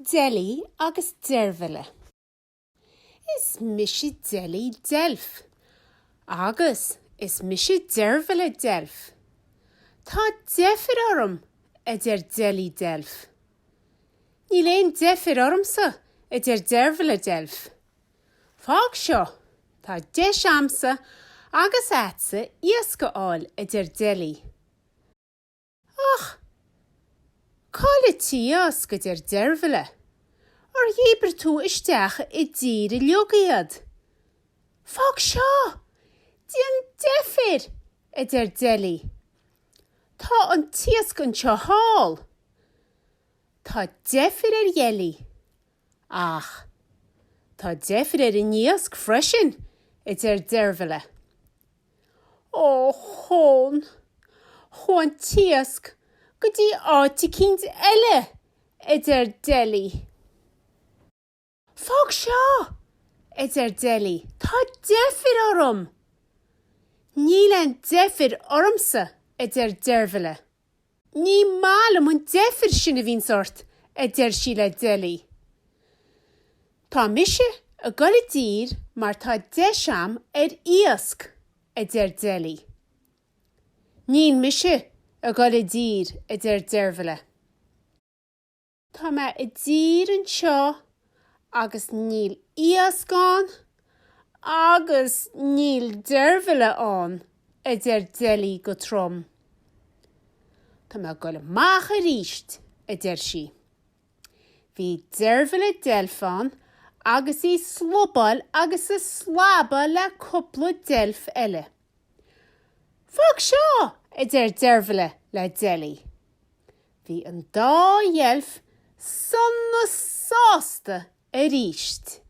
Deilí agus Deirbhile. Is mise Deilí Deilf. Agus is mise Deirbhile Deilf. Tá deifir orm, a deir Deilí Deilf. Níl aon deifir ormsa, a deir Deirbhile Deilf. Fág seo, tá deis a'msa agus a'dsa iasc a fháil, a deir Deilí. Ach cá bhfuil an t-iasc, a deir Deirbhile, ar dhíbir tú isteach i dtír uileag iad? Fág seo! Déan deifir! a deir Deilí. Tá an t-iasc anseo thall. Tá deifir ar Dheilí. Ach tá deifir ar an iasc freisin, a deir Deirbhile. Ó chón! Chuaigh an t-iasc go dtí áit eicínt eile, a deir Deilí. Fág seo! a deir Deilí, tá deifir orm! Níl aon deifir ormsa, a deir Deirbhile. Ní maith liom an deifir sin a bhíonns ort, a deir sí le Deilí. Tá mise ag dul i dtír mar tá deis a'm ar iasc, a deir Deilí. Níl mise ag dul i dtír, a deir Deirbhile. Tá mé i dtír anseo agus níl iasc ann agus níl Deirbhile ann, a deir Deilí go trom. Tá mé ag dul amach arís, a deir sí. Bhí Deirbhile Deilf ann agus í ag slobáil agus ag slabadh le cúpla deilf eile. Fág seo! a deir Deirbhile le Deilí. Bhí an dá dheilf sona sásta aríst.